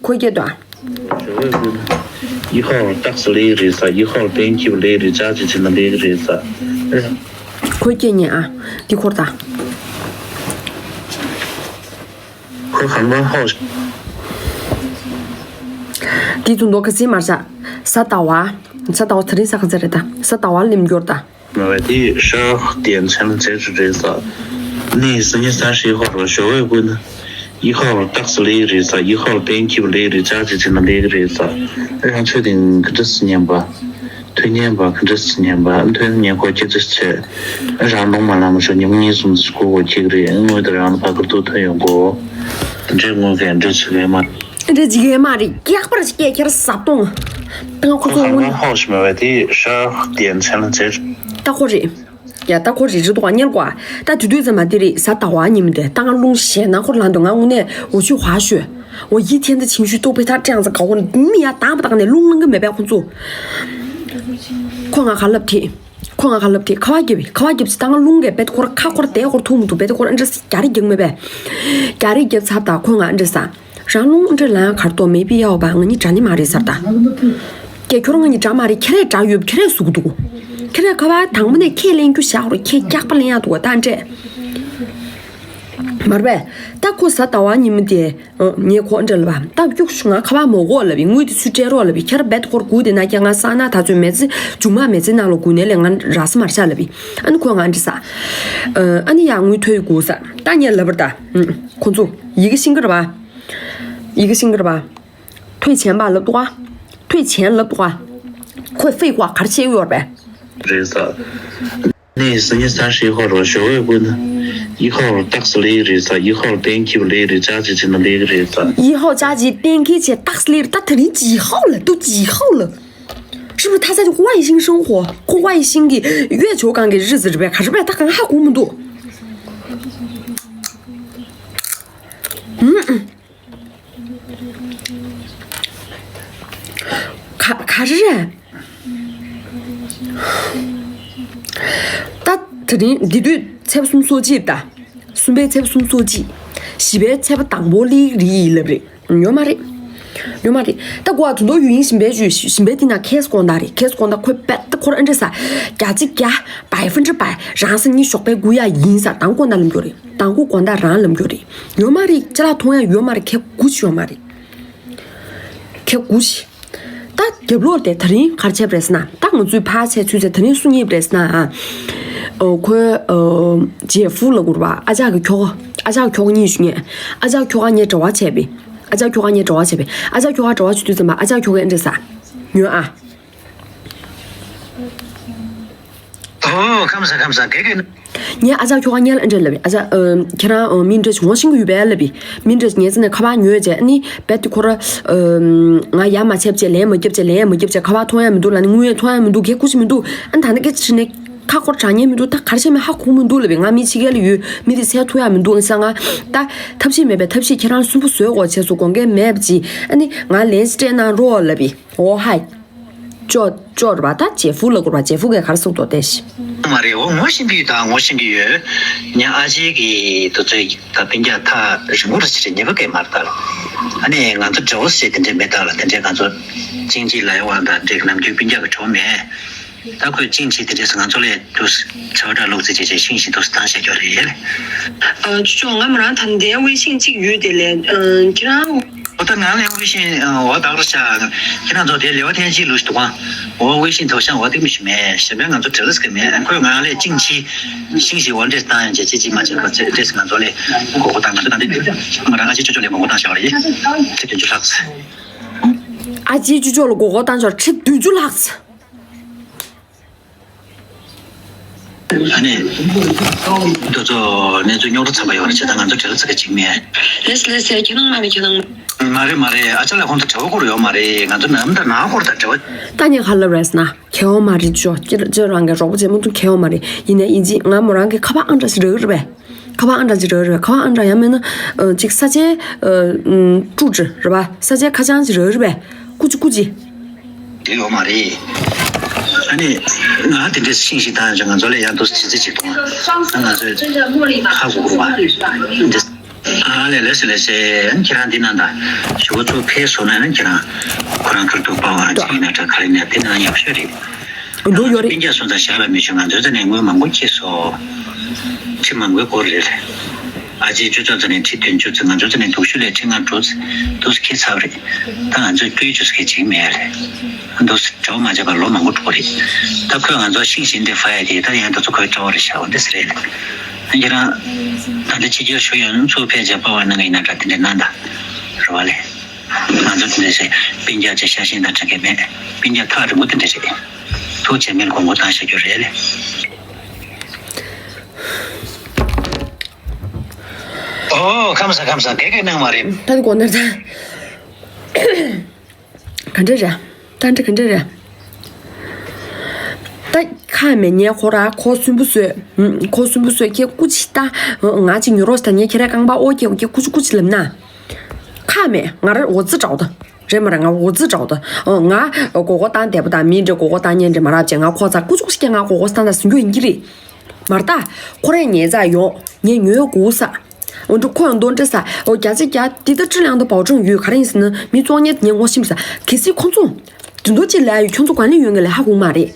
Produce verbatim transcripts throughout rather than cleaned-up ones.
ཁོ་སྐད་དོ། ཞོ་བའི་ཀུན། ཡི་ཧོ་རྟགས་སུ་ལེགས་རེད་ས། ཡི་ཧོ་བསྟན་ཁྱིབ་ལེགས་རེད། ཅག་ཅིག་བྱེད་ན་ལེགས་རེད་ས། ཁོ་སྐད་ཉན་ཨ། འདི་འཁོར་ད། ཁོ་གང་མ་ཧོ། འདི་ཚོ་མདོ་ཁ་སིལ་མར་བཞག་ས་ཟླ་བ། ས་ཟླ་བ་དེ་རིང་ས་ག་ཚོད་རེད་ད། ས་ཟླ་བ་ལེམ་འགྱུར་ད། མ་བས་དེ་ཤ་ཏན་ཆེན་ཚེ་རེད་ས། ནི་སི་ནི་ས་ཧྲི་ཧོ་རོ་ཞོ་བའི་ཀུན། ཡི་ཧོ་རྟགས་སུ་ལེགས་རེད་ས། ཡི་ཧོ་བསྟན་ཁྱིབ་ལེགས་རེད། ཅག་ཅིག་བྱེད་ན་ལེགས་རེད་ས། རང་ཆོས་དེ་ག་འདྲ་སུ་ཉན་པ། ཐུན་ཉན་པ་ག་འདྲ་སུ་ཉན་པ། ཐུན་ཉན་ཁོ་ཁྱེད་ཚོས་བྱས། རང་ལུང་མ་ལངས་མ་ཤོག་ཉིན་གཉིས་གསུམ་ཙམ་ཁོ་གོ་ཁྱེད་རེད། དངོས་དེ་རང་ལ་ཕ་གིར་ཏུ་ཐོན་ཡོང་གོ། དེ་འདྲའི་དངོས་གས་འདྲ་ཆེ་གས་མ་རེད། འདྲ་ཅིག་ཡོད་མ་རེད། སྐྱག་པར་ཅིག་སྐད་ཁྱེར་ཟབ་གཏོང་། ད་ཁོ་ཚོ་ཁ་དངོས་ནང་ཧོ་ཞིག་མེད་པ་དེ་ཧྲ་ཏན་ཚན་ལ་ཚེར། ད་ཁོ་རེད། ཡ་ད་ཁོ་རེད་རེད་འདུག་ག་ཉལ་གོ་ད་དུས་དུས་ཙམ་མ་དེ་རེད། ས་ཟླ་བ་ཉིན་མོ་དེ་ད་ང་རླུང་ཞེ་ན་ཁོར་ལངས་འདུག་ང་དངོས་གནས་འོ་ཆུ་ཧ་ཤོད། འོ་ཡི་ཐན་ད་ཆིང་ཤུ་ཏོག་པེ་ཐར་ཀྲང་ས་ག་གོ་མི་ཡ་དང་པ་དང་ནས་རླུང་ལངས་གི་མེད་པས་ཁོ་ཚོ། ཁོ་ང་ཁ་ལབ་ཐེ། ཁོ་ང་ཁ་ལབ་ཐེ་ཁ་བ་རྒྱབ་ཁ་བ་རྒྱབ་ཚེ་ད་ང་རླུང་གི་བེད་ཁོར་ཁ་ཁོར་དེ་ཁོར་ཐུག་མི་འདུག་བེད་ཁོར་ཨ་འདྲ་རྒྱ་རི་རྒྱག་མེད་པས། རྒྱ་རི་རྒྱབ་ཚར་ད་ཁོ་ང་ཨ་འདྲ་ས། རང་ལུང་འདྲ་ལ་ཁར་ཏོ་མེ་པི་ཡའོ་བ་ང་ནི་དྲ་ནི་མ་རེད་ཟེར་ད། ཀྱེ་ཁྱོད་རང་ང་ནི་དྲ་མ་རེད། ཁྱེད་རས་དྲ་ཡོད་ཁྱེད་རས་ཟུག་འདུག་ཁྱེད་རས་ཁ་བ་དང་པོ་ནས་ཁྱེད་ལེན་རྒྱུ་བཞག་རོ་ཁྱེད་སྐྱག་པ་ལེན་ཡག་འདུག་ད་འདྲས། མར་བས་ད་ཁོ་ས་ཟླ་བ་ཉི་མ་དེ་ངས་ཁོ་འདྲ་ལ་བ་ད་སྐྱུག་ཤུ་ང་ཁ་བ་མོ་གོ་ལ་བི་དངུལ་དེ་ཚུར་སྤྲད་རོགས་ལ་བི་ཁྱེད་ར་བེད་ཁོར་གུ་དེ་ན་ཁྱེད་ང་ས་ན་ད་ཚོད་མེ་ཙི་ཇུ་མ་མེ་ཙི་ནང་ལ་གུ་ནས་ལས་ང་ར་ས་མར་ཤ་ལ་བི་ཨ་ནི་ཁོ་ང་འདྲ་ས། ཨ་ནི་ཡ་དངུལ་ཐོས་གུ་ས་ད་ངས་ལབ་པར་ད་ཁོ་ཚོ་ཡི་གེ་ཤིང་གི་ར་བ། ཡི་གེ་ཤིང་གི་ར་བ། ཐོས་ཆེན་པ་ལབ་འདུག་ག་ཐོས་ཆེན་ལབ་འདུག་ག་ཁོས་ཧྥེ་ཀ་གར་ཆེ་ཡོད་པས། རེད་ས། ནས་སི་ནི་ས་ཧྲི་ཧོ་རོ་ཞོ་བའི་ཀུན། ཡི་ཧོ་རྟགས་སུ་ལེགས་རེད་ས། ཡི་ཧོ་བསྟན་ཁྱིབ་ལེགས་རེད། ཅག་ཅིག་བྱེད་ན་ལེགས་རེད་ས། ཡི་ཧོ་ཅག་ཅིག་བསྟན་ཁྱིབ་ཆེ་རྟགས་སུ་ལེགས་རེད། ད་དེ་རིང་ཅི་ཧོ་ལ་དུ་ཅི་ཧོ་ལ། རི་མོ་ཐ་ས་ཅིག་ཝའི་ཤིང་ཧྲང་ཧོ་ཁོ་ཝའི་ཤིང་གི་ཡོད་ཆོ་གང་གི་རི་ཟི་རི་བའི་ག་རི་བའི་ད་གང་ཧ་གོ་མི་འདུག་ཧུམ། ག་ག་རེ་རེད། ད་དེ་རིང་འདི་དུས་ཚེས་པ་གསུམ་སོ་གཅིག་ད། གསུམ་པའི་ཚེས་པ་གསུམ་སོ་གཅིག་བཞི་པའི་ཚེས་པ་དང་པོ་ལི་རི་ཡི་ལབ་རེད། ཡོད་མ་རེད། ཡོད་མ་རེད། ད་གོ་ཨ་དུ་མདོ་ཡུལ་ཡིན་ཞིམ་པའི་ཞུ་ཞིམ་པའི་དེ་ན་ཁེས་དགོང་དག་རེད། ཁེས་དགོང་དག་ཁོས་པད་ད་ཁོར་ཨ་འདྲ་ས་བརྒྱ་ཆ་བརྒྱ་བའི་ཧྥན་ཁྲི་བའི་རང་ས་གཉིས་ཞོགས་པའི་དགུ་ཡ་ཡིན་ས་དང་དགོང་དག་ལམ་རྒྱུ་རེད། དང་པོ་དགོང་དག་རང་ལམ་རྒྱུ་རེད། ཡོད་མ་རེད། ཅ་ལག་མཐོང་ཡ་ཡོད་མ་རེད། ཁེ་དགུ་ཅི་ཡོད་མ་རེད། ཁེ་དགུ་ཅི། ད་རྒྱབ་ལོག་དེ་ད་རིང་གར་བྱས་པ་རེད་ཟེར་ན་ད་ང་ཚོས་ཕར་བྱས་ཚུལ་ཚེ་ད་རིང་སུ་རྙེད་པ་རེད་ཟེར་ན་ཨ། ཨོ་ཁོའི་ཨོ་ཇེ་ཧྥུ་ལ་གུར་བ་ཨ་ཅག་གི་ཁྱོ་ག་ཨ་ཅག་གི་ཁྱོ་ག་གཉིས་ཞུ་ངས་ཨ་ཅག་ཁྱོ་ག་ངས་འབྲེལ་བ་བྱས་པས་ཨ་ཅག་ཁྱོ་ག་ངས་འབྲེལ་བ་བྱས་པས་ཨ་ཅག་ཁྱོ་ག་འབྲེལ་བ་བྱེད་དུས་ཙམ་པ་ཨ་ཅག་ཁྱོ་གས་འདྲ་ཟ་ཉོན་ཨ། ཨོ་ཁམས་བཟང་ཁམས་བཟང་། གེ་གེ། ངས་ཨ་ཅག་ཁྱོ་ག་ཉལ་ཨ་འདྲ་ལབ་པས་ཨ་ཅག་ཨ་ཁྱེད་རང་ཨ་མི་འདྲ་ཞིག་ངོ་ཤེས་ཀྱི་ཡོད་པས་ལབ་པས་མི་འདྲ་ཞིག་ངའི་རྩ་ནས་ཁ་པར་ཉོས་བྱས་ཨ་ནི་རྦད་དེ་ཁོ་ར་ཨ་ང་ཡ་མ་བྱས་བྱས་ལན་མ་རྒྱབ་བྱས་ལན་མ་རྒྱབ་བྱས་ཁ་པར་མཐོང་ཡ་མི་འདུག་ལབ་ནི་དངུལ་ཡ་མཐོང་ཡ་མི་འདུག་གེ་ཁུ་ཞིག་མི་འདུག་ཨ་ནི་ད་ནི་སྐད་ཆ་དྲིས་ནས་ཁ་སྐོར་དྲ་ཉན་མི་འདུག་ད་གར་བྱས་མེད་ཧ་གོ་མི་འདུག་ལབ་པས་ང་མི་ཕྱི་རྒྱལ་ལ་ཡོད་མི་དེ་འཚོལ་ཐུབ་ཡ་མི་འདུག་ལབ་ས་ང་ད་ཐབས་ཤེས་མེད་པས་ཐབས་ཤེས་ཁྱེད་རང་སུན་པོ་བཟོས་དགོས་བྱས་སོ་དགོངས་འགལ་མེད་པ་ཅི་ཨ་ནི་ང་ལན་ཅིག་སྤྲད་གནང་རོགས་ལབ་པས་ཨོ་ཧའི། ཅོ་ཅོ་ར་བ་ད་ཇེ་ཧྥུ་ལ་གུར་བ་ཇེ་ཧྥུ་གས་གར་སོང་དོ་ཏེ་ཤི། མ་རེད། འོ་ངོ་ཤེས་ཀྱི་ཡོད་ད་ངོ་ཤེས་ཀྱི་ཡོད། ཉ་ཨ་ཅེ་གི་དུ་ཚོད་ད་སྤུན་ཀྱག་ཐག་རིང་པོ་རེ་ཞིག་རེད་ཉེ་པོ་གས་མར་ད་ལ། ཨ་ནི་ང་ཚོ་འདྲ་བོ་ཞེས་དེ་འདྲས་མེད་ད་ལ་དེ་འདྲས་ང་ཚོ་ཅིང་ཅི་ལ་ཡོང་བ་ད་འདྲས་ནམ་རྒྱུན་སྤུན་ཀྱག་གི་གྲོགས་མེད། ད་ཁོས་ཅིང་ཅི་དེ་འདྲས་སུ་ང་ཚོ་ལས་དུ་ཚོད་ད་ལོག་ཙི་ཅི་ཅི་ཤིང་ཞིག་དུ་སུ་བཏང་བྱས་ཀྱོ་རེད། ཨ་ཅོ་ཅོ་ང་མོ་རང་ད་ལྟའི་ཝེ་ཤིང་གཅིག་ཡོད་དེ་ལས་ཁྱེད་རང་། འོ་ད་ང་ལས་ཝེ་ཤིང་འོ་ད་ར་ཤ་ཁྱེད་རང་ཚོ་དེ་ལེ་བ་ཐེན་ཅི་ལུས་དུ་ཀང་འོ་ཝེ་ཤིང་ཐོ་ཤང་འོ་དེ་མི་ཤི་མེད་ཞེ་མེད་ང་ཚོ་བྲེལ་སི་ཀི་མེད་ཁོས་ང་ལས་ཅིང་ཆི་ཤིང་ཞིག་འོ་འདྲེ་བཏང་ཡང་བྱེད་ཅི་ཅི་མ་བྱེད་པ་ཚེ་འདྲེ་སི་ང་ཚོ་ལས་གོ་གོ་བཏང་ང་ཚོ་ད་འདི་མ་རང་ཨ་ཅེ་ཅོ་ཅོ་ལས་གོ་གོ་བཏང་བྱ་བ་རེད་ཁྲི་བདུན་ཅུ་ལྷག་ཚེ། ཨ་ཅེ་ཅོ་ཅོ་ལ་གོ་གོ་བཏང་བྱ་བ་ཁྲི་བདུན་ཅུ་ལྷག་ཚེ། ཨ་ནི། དུ་ཚོ་གནས་ཚུལ་རྙོག་དྲ་ཚ་པ་ཡོད་རེད་བྱས་ད་ང་ཚོ་བྲེལ་ཚིག་ག་ཅིག་མེད། ལེས་ལེས་ཟེར་ཁྱེད་རང་མ་རེད་ཁྱེད་རང་། མ་རེད་མ་རེད་ཨ་ཅག་ལ་ཁོང་ཚོ་བྲེལ་བ་སྐོར་ཡོད་མ་རེད་ང་ཚོ་ནམ་ད་ནང་སྐོར་དང་བྲེལ་བ། ད་ནི་ཧ་ལབ་རེད་ཟེར་ན་ཁྱེད་རང་མ་རེད་ཅོ་ཅི་ཅི་རང་གི་རོགས་པ་བྱེད་མ་ཐུབ་ཁྱེད་རང་མ་རེད་ཡིན་ན་ཡིན་ཅི་ང་མོ་རང་གི་ཁ་པར་ཨང་གྲངས་ཤིག་རག་གི་རེད་པས། ཁ་པར་ཨང་གྲངས་ཅིག་རག་རེད་པས། ཁ་པར་ཨང་གྲངས་ཡང་མིན་ན་ཨ་ཅིག་ས་ཆའི་ཨ་ཀྲུ་ཀྲི་རེད་པ། ས་ཆའི་ཁ་བྱང་ཅིག་རག་རེད་པས། ཀུ་ཅི་ཀུ་ཅི། དེ་ཡོད་མ་རེད། ཨ་ནི། ང་དེ་འདྲའི་ཤིང་ཞིག་བཏང་ཡང་ང་ཚོ་ལས་ཡང་དུ་ཇི་ཙི་ཅིག་གཏོང་ང་ཚོས་ཧ་གོ་དགོས་པ། འདི། ཨ་ལས་ལས་སེ་ལས་སེ། ཨ་ནི་ཁྱེད་རང་འདི་ན་ད་ཞུ་བ་ཚོ་ཕེབས་སོང་ན་ཨ་ནི་ཁྱེད་རང་ཁོ་རང་ཁར་ཐུག་པ་བ་ཅིག་ཡིན་ན་འདྲ་ག་རེ་ནས་འདི་ན་ཡག་ཤོས་རེད། འགྲོ་ཡོད་རེད། སྤུན་ཀྱག་སོང་ཙང་ཞག་ལ་མི་ཞུ། ང་ཚོའི་རྩ་ནས་དངུལ་མང་པོ་སྐྱེས་སོ། ཁྲི་མང་པོའི་སྐོར་རེད། ཨ་ཅེ་ཅུ་ཙམ་ཙམ་ནས་ཁྲི་བདུན་ཅུ་ཙམ། ང་ཚོའི་རྩ་ནས་སྡུག་ཤོས་ལས་ཁྲི་ལྔ་དྲུག་ཙམ་དུ་སྐྱེས་ཚར་རེད། ད་ང་ཚོས་སྐྱོན་བརྗོད་ཟེར་མཁན་ཅིག་མེད་རེད། འདུག་སེ་གྲོགས་མ་བྱས་པར་ལོ་མང་པོ་འགྲོ་རེད། ད་ཁོས་ང་ཚོ་ཤིང་བཞིན་དེ་ཕ་ཡ་དེ་ད་ཡང་ད་ཚོ་ཁོའི་གྲོགས་རེད་ཤག་འོ་འདི་ཟེར་རེད། ཨ་ཁྱེད་རང་ད་ལྟ་ཕྱི་རྒྱལ་ཞུ་ཡོང་ནམ་ཚུར་ཕེབས་བྱས་པ་བ་གནང་གི་ཡིན་ན་འདྲ་དེ་འདྲ་གནང་ད། རེད་བ་ལས། ང་ཚོ་དེ་འདྲ་བྱས་སྤུན་ཀྱག་ཅིག་ཤ་ཞེན་དང་འདྲ་མཁན་མེད། སྤུན་ཀྱག་ཐག་རིང་པོ་དེ་འདྲ་རེད། ཐུགས་རྗེ་མེད་དགོངས་པ་བཏང་བཞག་རྒྱུ་རེད་ལས། ཨོ་ཁམས་བཟང་ཁམས་བཟང་། ག་གེ་གནང་མ་རེད། ད་དེ་གོ་ནར་ད། ག་འདྲ་རེད། ད་འདྲ་ག་འདྲ་རེད། ད་ཁ་མེད་ཉལ་ཁོ་ར་ཁོ་སུན་པོ་བཟོས། ཁོ་སུན་པོ་བཟོས་ཁྱེད་སྐུ་ཅིག་ལྟ། ང་ཅིག་ཉོ་རོགས་ཤིག་ད། ངས་ཁྱེད་རའི་རྐང་པ་ཨོ་ཁྱེད་ཁྱེད་སྐུ་ཅིག་སྐུ་ཅིག་ལབ་ན། ཁ་མེད་ང་ར་འོ་ཙི་འདྲ་བོ་ད། རེད་མ་རེད། ང་འོ་ཙི་འདྲ་བོ་ད། ང་མགོ་སྐོར་བཏང་བསྡད་པ་དང་མི་འདྲ་མགོ་སྐོར་བཏང་མཁན་འདྲ་མ་རག་བྱས། ང་ཁོ་ཚ་སྐུ་ཅིག་སྐུ་ཅིག་ཁྱེད་ང་མགོ་སྐོར་བཏང་ད་ཟིན་རྒྱུ་ཡིན་གྱི་རེད། མར་ལྟ། ཁོ་རས་ཉལ་ཚར་ཡོང་། ངས་ཉོས་དགོས་ས། འོ་འདྲ་ཁོ་ཡང་འདོན་འདྲ་ས། འོ་བརྒྱ་ཆ་བརྒྱ་འདི་ལྟ་ཁྲི་ལང་དུ་བའོ་ཀྲང་ཡོད། ག་རེ་ཡིན་ཟེར་ན་མི་བཙོང་མཁན་དེ་ངས་ངོ་ཤེས་ས། གལ་སྲིད་ཁོ་ཚོ་དེ་འདྲ་ཅིག་ལས་ཡོད། ཁྱོད་ཚོ་ག་ནས་ཡོད་ངས་ལས་ཧ་གོ་མ་རེད།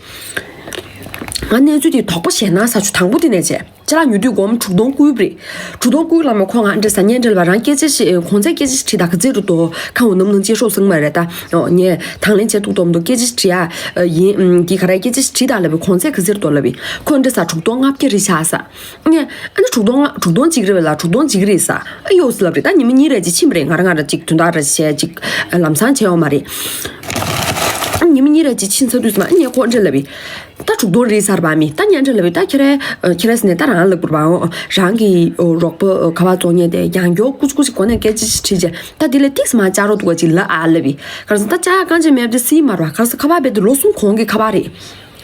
ང་གནས་ཚུལ་དེ་དོགས་པ་བྱས་ན་ས་ཆུ་དང་པོ་དེ་ནས་བྱས། ཅ་ལག་ཉོ་དུས་སྒོར་མོ་དྲུག་སྟོང་བརྐུས་པ་རེད། དྲུག་སྟོང་བརྐུས་ལ་མ་ཁོ་ང་འདྲ་ས་ཉན་འདྲ་ལ་བ་རང་སྐད་ཆ་ཞིག་གོང་ཚད་སྐད་ཆ་ཞིག་དྲིས་དང་ག་ཚད་རུ་དོ་ཁ་འོ་ནམ་ནང་ཅེ་ཧྲོག་སང་མ་རེད་ད། ངས་དང་ལེན་བྱེད་ཐུག་ཏོམ་དུ་སྐད་ཆ་ཞིག་དྲིས་ཡ་ཡིན་འདི་ག་རེ་སྐད་ཆ་ཞིག་དྲིས་དང་ལབ་པའི་གོང་ཚད་ག་ཚད་རུ་དོ་ལབ་པའི་ཁོ་འདྲ་ས་དྲུག་སྟོང་ལྔ་བརྒྱ་རེད་ཤག་ས། ངས་ཨ་ནི་དྲུག་སྟོང་ལྔ་དྲུག་སྟོང་གཅིག་རེད་བས་ལ་དྲུག་སྟོང་གཅིག་རེད་ས། ཨ་ཡོ་སི་ལབ་རེད། ད་ཉི་མ་གཉིས་རེ་ཅིག་ཕྱིན་པ་རེད། ང་རང་ང་རང་ཅིག་དོན་དག་རེ་བྱས་ཅིག་ལམ་སང་བྱས་ཡོད་མ་རེད། ཨ་ཉི་མ་གཉིས་རེ་ཅིག་ཕྱིན་ཚར་དུས་སུ་མ་ཨ་ངས་ཁོ་འདྲ་ལབ་པའི། ད་དྲུག་སྟོང་རེད་ཟེར་བ་མི་ད་ཉན་འདྲ་ལབ་པའི་ད་ཁྱེད་རའི་ཁྱེད་རའི་ཟེར་ནས་ད་རང་ལབ་དགོས་པའོ། རང་གི་རོགས་པ་ཁ་པར་བཙོང་མཁན་དེ་ཡང་མགྱོགས་ཀུ་ཅི་ཀུ་ཅི་གོ་ནས་སྐད་ཆ་ཞིག་དྲིས་རྗེས་ད་དེ་ལས་ཏིག་ཙམ་མ་བཅར་རོགས་འདུག་ག་ཅིག་ལབ་ཨ་ལབ་པའི་ག་རེ་ཟེར་ད་བཅར་ཡག་རྐང་རྗེས་མེད་པ་དེ་སྲིད་མ་རེད་བ། ག་རེ་ཟེར་ཁ་པར་རྦད་དེ་ལོ་གསུམ་གོང་གི་ཁ་པར་རེད།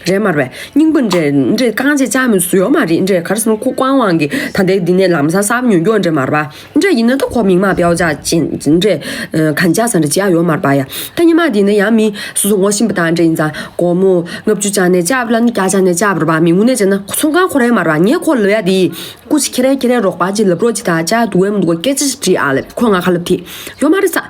རེད་མ་རེད་བས། རྙིང་པ་འདྲ་འདྲ་རྐང་རྗེས་བཅར་མི་སུ་ཡོད་མ་རེད་འདྲ། ག་རེ་ཟེར་ན་ཁོ་ཀོང་ཝང་གི་ད་ལྟའི་འདི་ནས་ལམ་སང་གསར་པ་ཉོ་རྒྱུ་འདྲ་མ་རེད་བ། འདྲ་ཡིན་ན་ད་ཁོ་མིག་མ་པེའོ་ཅག་ཅིན་འདྲ་གན་ཅག་ས་འདྲ་བྱེད་ཡག་ཡོད་མ་རེད་པ་ཡ། ད་ཉི་མ་འདི་ནས་ཡང་མི་སོ་སོ་ངོ་ཤེས་པ་དང་འདྲ་ཡིན་ཙང་སྒོར་མོ་ལྔ་བཅུ་ཅག་ནས་ཅག་པ་ལ་ནི་བརྒྱ་ཅག་ནས་ཅག་པ་རེད་པ། མི་དངོས་གནས་བྱས་ན་ཚོང་ཁང་ཁོ་རའི་མ་རེད་པ། ངས་ཁོ་ལབ་ཡ་དེ་སྐུ་མཁྱེན་རེ་མཁྱེན་རེ་རོགས་པ་ཅིག་ལབ་རོགས་ཅིག་ད་ཅག་འདུག་གས་མི་འདུག་གས་སྐད་ཆ་ཞིག་དྲིས་ཨ་ལབ། ཁོ་ང་ཁ་ལབ་དེ་ཡོད་མ་རེད་ས།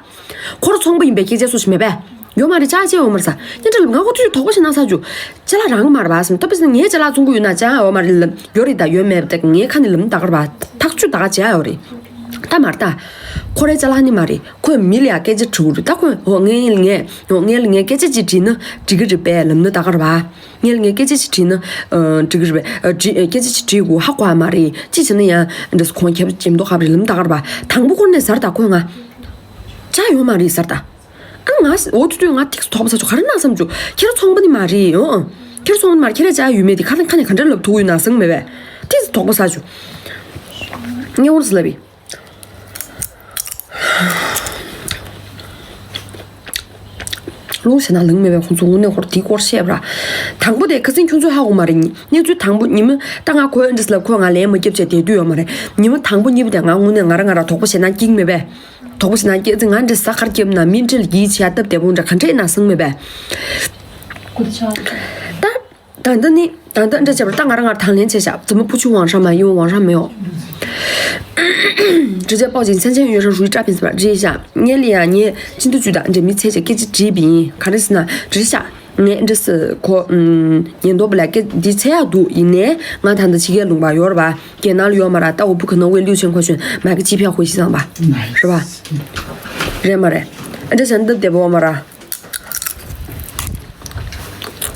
ཁོ་ར་ཚོང་པ་ཡིན་པའི་སྐད་ཆ་སུ་ཞིག་མེད་པས། ཡོད་མ་རེད་ཅག་ཅེས་ཡོད་མ་རེད་ས། ཉན་འདྲ་ལབ་ང་ཁོ་དུས་དོགས་པ་ཞིག་གནང་ས་རྒྱུ། ཅ་ལག་རང་གི་མ་རེད་པ་ཟེར་ན་ད་པི་སི་ངའི་ཅ་ལག་བཙོང་གི་ཡོད་ན་ཅག་ཡོད་མ་རེད་ལབ་ཡོད་རེད་ད་ཡོད་མེད་ད་ངའི་ཁ་ནས་ལབ་ད་གར་བ་ཐག་ཆོད་ད་ག་བྱས་ཡོད་རེད། ད་མ་རེད་ད། ཁོ་རའི་ཅ་ལག་ནི་མ་རེད། ཁོས་མི་ལ་ཡ་སྐད་ཆ་དྲི་བ་རེད་ད། ཁོས་འོ་ངའི་ལ་ངས་འོ་ངའི་ལ་ངས་སྐད་ཆ་ཅིག་དྲིས་ན་འགྲིག་གི་རེད་པས་ལབ་ན་ད་གར་བ། ངའི་ལ་ངས་སྐད་ཆ་ཅིག་དྲིས་ན་འགྲིག་གི་རེད་པས། སྐད་ཆ་ཅིག་དྲིས་དགོས་ཧ་གོ་ཡ་མ་རེད། ཅི་བྱས་ན་ཡང་འདྲ་སོ་ཁོང་ཁྱབ་ཇེམ་མདོ་ཁ་བ་རེད་ལབ་ན་ད་གར་བ། དང་པོ་ཁོ་ནས་ཟེར་ད་ཁོས་ང་ཅག་ཡོད་མ་རེད་ཟེར་ད། ཨ་ང་འོ་དུས་དུས་ང་ཏིག་ཙམ་དོགས་པ་ཟ་ཆོག་ག་རེ་གནང་བསམ་བྱུང་། ཁྱེད་རང་ཚོང་པ་ནི་མ་རེད་ཡོང་། ཁྱེད་རང་ཚོང་པ་ནི་མ་རེད། ཁྱེད་རང་ཅག་ཡོད་མེད་དེ་ཁ་ནས་ཁ་ནས་ག་འདྲ་ལབ་ཐུབ་ཡོད་ན་བསམ་མེད་པས། ཏིག་ཙམ་དོགས་པ་ཟ་བྱུང་། ངས་འོ་ཟེར་ལབ་པས། ལོང་ཞེ་ན་ལང་མེད་པས། ཁོང་ཚོ་དངོས་གནས་ཁོར་དེའི་སྐོར་བཤད་པ་ར། དང་པོ་དེ་ཁ་སང་ཁྱོད་ཚོས་ཧ་གོ་མ་རེད། གནས་ཚུལ་དང་པོ་ཉི་མ་ད་ང་ཁོའི་འདྲ་ཟེར་ལབ་ཁོས་ང་ལན་མ་བརྒྱབ་བྱས་བསྡད་དུས་ཡོད་མ་རེད། ཉི་མ་དང་པོ་གཉིས་པ་དེ་ང་དངོས་གནས་ང་རང་ང་རང་དོགས་པ་ཞེ་ན་སྐྱེས་མེད་པས། དོགས་པ་ཞིག་ན་སྐྱེ་ཚེ་ང་འདྲ་ས་ཁར་སྐྱེབ་ན་མི་འདྲ་ལ་གིས་བྱས་སྟབས་བདེ་པོ་འདྲ་ག་འདྲས་ན་སང་མེད་པས། ད་ད་ལྟ་ནི་ད་ལྟ་འདྲ་བྱས་པར་ད་ང་རང་ང་དང་ལེན་བྱས་བཞག 怎么不去网上买，因为网上没有。直接报警，三千元是属于诈骗是吧？这一下，你里呀，你进度巨大，这没钱就给这这笔，可能是呢，这下。 ངས་འདྲ་སི་ཁོ་ཉེན་རྟོག་པ་ལ་སྐད་འདི་འཚོལ་ཡག་འདུག་ཡིན་ནའི་ང་ད་ལྟ་ཕྱི་རྒྱལ་ལུང་པ་ཡོད་རེད་པ། རྒྱལ་ནང་ལ་ཡོད་མ་རེད། ད་འོ་བུ་ག་ནང་ཝེ་六千块钱买个机票回西藏吧། རེད་པ། རེད་མ་རེད། ཨ་འདྲ་བྱས་ན་སྟབས་བདེ་པོ་མ་རེད།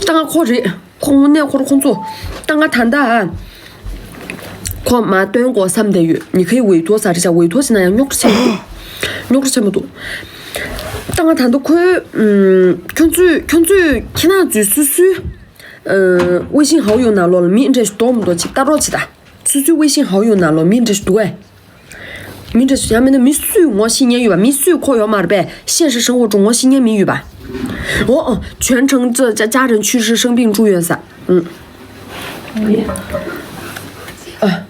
ད་ང་ཁོ་རེད། ཁོ་དངོས་གནས་ཁོ་ར་ཁོང་ཚོ། ད་ང་ད་ལྟ་ཁོ་མ་སྟོན་དགོས་བསམ་བསྡད་ཡོད། ཉི་ཁའི་ཝེ་ཐོ་ཟ་རེད་བྱ། ཝེ་ཐོ་ཟེར་ན་ཡང་རྙོག་དྲ་ཆེན་པོ་འདུག་རྙོག་དྲ་ཆེན་པོ་འདུག་ད་ང་ད་ལྟ་ཁོའི་ཁྱོད་ཚོས་ཁྱོད་ཚོས་ཁྱེད་རང་ཚོས་སུ་སུའི 微信好友ནང་ལོགས་ལ་མི་འདྲ་ཞིག་འདུག་མི་འདུག་ཅིག་ལྟ་རོགས་བྱེད་ད། སུ་སུའི་微信好友ནང་ལོགས་མི་འདྲ་ཞིག་འདུག་གས། མི་འདྲ་ཞིག་ཡང་མིན་ན་མི་སུས་ངོ་ཤེས་མཁན་ཡོད་པ། མི་སུས་ཁོ་ཡོད་མ་རེད་པས། 现实生活中ངོ་ཤེས་མཁན་མི་ཡོད་པ། འོ་འོ། 全程这家家人去世生病住院 ས། ཨང་། ཨ།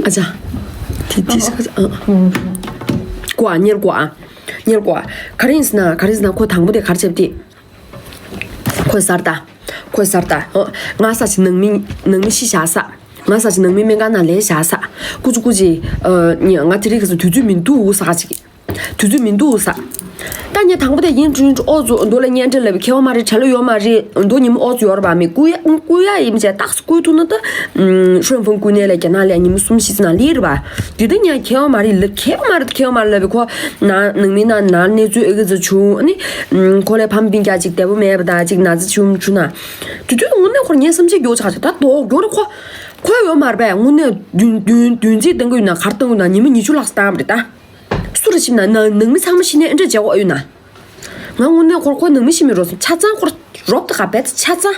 ཨ་ཅག་དེ་དེ་ཨང་། ཀོ་ཨ་ཉེར་ཀོ་ཨ། ཉེར་ཀོ་ཨ། ག་རེ་ཡིན་ཟེར་ན་ག་རེ་ཡིན་ཟེར་ན་ཁོ་དང་པོ་དེ་ག་རེ་བྱས་པ་དེ། ཁོས་ཟེར་ད། ཁོས་ཟེར་ད། ཨོ། ང་ས་ཆ་ནང་མི་ནང་མི་ཤི་བཞག་ས། ང་ས་ཆ་ནང་མི་སྨན་ཁང་ནང་ལས་བཞག་ས། ཀུ་ཅི་ཀུ་ཅི། ཨ་ནི་ང་དེ་རིང་ཁ་སང་དུས་ཚོད་མི་འདུག་ས་ཅིག་དུས་ཚོད་མི་འདུག་ས། ད་ངས་དང་པོ་དེ་ཡིན་དྲིན་ཨོ་ཙུ་འདུག་ལ་གཉེན་འབྲེལ་ལབ་ཁྱད་པར་མ་རེད། བྱ་ལ་ཡོད་མ་རེད། འདུག་ཉི་མ་ཨོ་ཙུ་ཡོད་རེད་པ། མི་བསྐུལ་ཡ་བསྐུལ་ཡ་ཡིན་མ་བྱས་ཏག་ས་བསྐུལ་ཐུབ་ན་ད་ཧྲོན་ཧྥུང་བསྐུལ་ནས་ལས་རྒྱ་ནག་ལ་ཉི་མ་གསུམ་བཞི་ཙམ་ནང་སླེབས་རེད་པ། དེ་ད་ངས་ཁྱད་པར་མ་རེད་ལབ། ཁྱད་པར་མ་རེད། ཁྱད་པར་མ་རེད་ལབ་པས། ཁོ་ན་ནང་མི་ན་ན་གནས་ཚུལ་ཨེ་གི་ཙི་བྱུང་ཨ་ནི། ཁོ་ལས་ཕམ་སྤུན་ཀྱག་ཅིག་བདེ་པོ་མེད་པ་ད་ཅིག་ན་ཚ་བྱུང་བྱུང་ན། དུས་ཚོད་དངོས་གནས་ཁོར་ངའི་སེམས་ཤུགས་རྒྱོ་ཆག་ཆག་ད་དོག་རྒྱོ་རེད་ཁོ། ཁོ་ཡོད་མ་རེད་པས། དངོས་གནས་བདུན་བདུན་བདུན་རྩིས་བཏང་གི་ཡོད་ན་གར་བཏང་གི་ཡོད་ན་ཉི་མ་ཉི་ཤུ་ལྷག་བཏང་བ་རེད་ད། སུ་རེ་ཞིམ་ན་ན་ནང་མི་ཚང་མ་ཤི་ནས་ཨེ་འདྲ་བྱེད་དགོས་ཡོད་ན། ང་དངོས་གནས་ཁོར་ཁོ་ནང་མི་ཤི་མི་རོགས་སམ་ཆ་ཚང་ཁོར་རོབ་ཏུ་ག་བེད་ཆ་ཚང་།